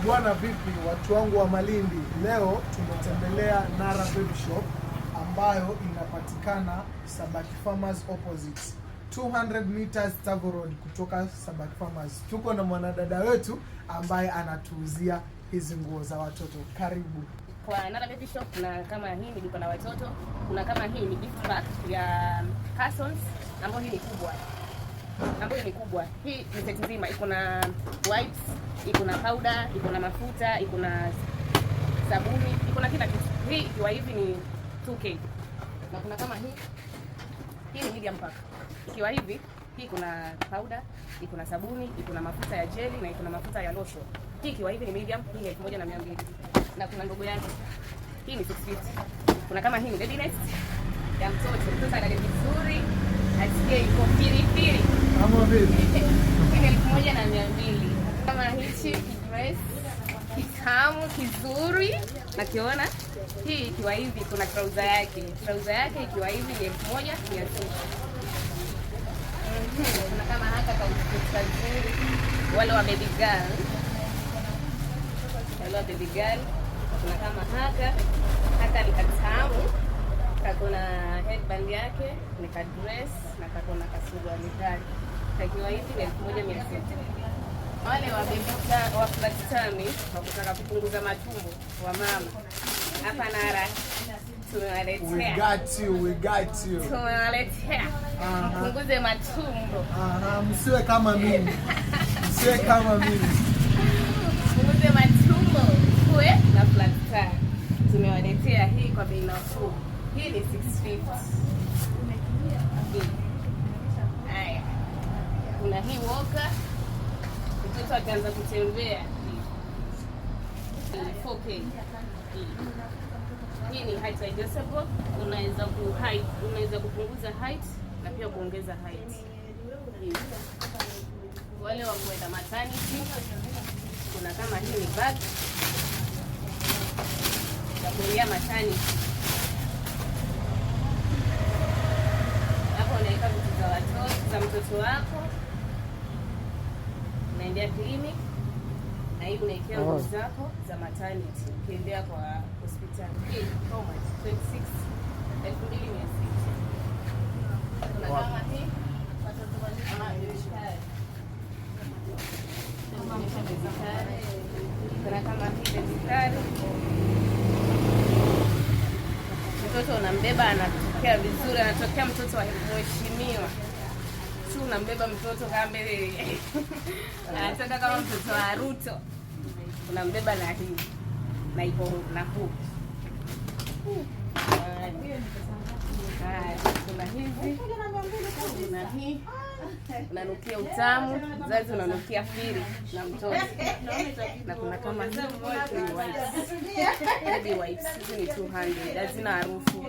Bwana, vipi watu wangu wa Malindi? Leo tumetembelea Nara Baby Shop ambayo inapatikana Sabaki Farmers opposite 200 meters Tsavo Road kutoka Sabaki Farmers. Tuko na mwanadada wetu ambaye anatuuzia hizi nguo za watoto. Karibu. Kwa Nara Baby Shop kuna kama hii ni duka la watoto, kuna kama hii ni gift pack ya Carsons ambayo hii ni kubwa, ambayo ni kubwa. Hii ni set nzima, iko na wipes, iko na powder, iko na mafuta, iko na sabuni, iko na kila kitu. Hii ikiwa hivi ni 2K. Na kuna kama hii, hii ni medium pack. Ikiwa hivi, hii kuna powder, iko na sabuni, iko na mafuta ya jelly na iko na mafuta ya lotion. Hii ikiwa hivi ni medium, hii ni 1200. Na kuna ndogo yake. Hii ni 650. Kuna kama hii ni baby nest ya mtoto. Mtoto alale vizuri, asikie iko firi firi. Kama vipi? Hii ni 1200. Kama hichi dress kitamu kizuri, nakiona hii ikiwa hivi, kuna trouser yake. Trouser yake ikiwa hivi ni 1600. Kuna kama haka kazuri, wale wa baby girl, wale wa baby girl. Kuna kama haka, haka ni katamu, kako na headband yake, ni ka dress na kako na kasuruali kake. Kakiwa hivi ni 1600. Wale wa baby girl, wa flat tummy wa kutaka kupunguza matumbo wa mama, hapa Nara We tumewaletea, got you, we got you. Tumewaletea mpunguze matumbo. Aha, msiwe kama mimi. Msiwe kama mimi. Punguze matumbo kuwe na flat tummy. Tumewaletea hii kwa bei nafuu. Hii ni 650. Hii. Haya, kuna hii walker, mtoto akianza kutembea, hii. Hii 4K. Hii. Hii ni height adjustable, unaweza ku height, unaweza kupunguza height na pia kuongeza height. Hii. Wale wa kuenda maternity, kuna kama hii ni bag ya kuendea maternity. Hapo unaweka vitu za watoto za mtoto wako, unaendea clinic na hii unaekea nguo zako za maternity ukiendea kwa hospitali. Hii how much? 26 2600. Kuna kama hii. Ah, baby. Kuna kama hii baby car. Mtoto unambeba anatokea vizuri, anatokea mtoto wa mheshimiwa. Si unambeba mtoto kama mbele anatoka kama mtoto wa Ruto, unambeba na hii na iko nafuu. Haya, kuna hizi, kuna hii unanukia utamu, mzazi unanukia firi na mtoto, na kuna kama hii ni wipes, baby wipes, hizi ni 200, hazina harufu.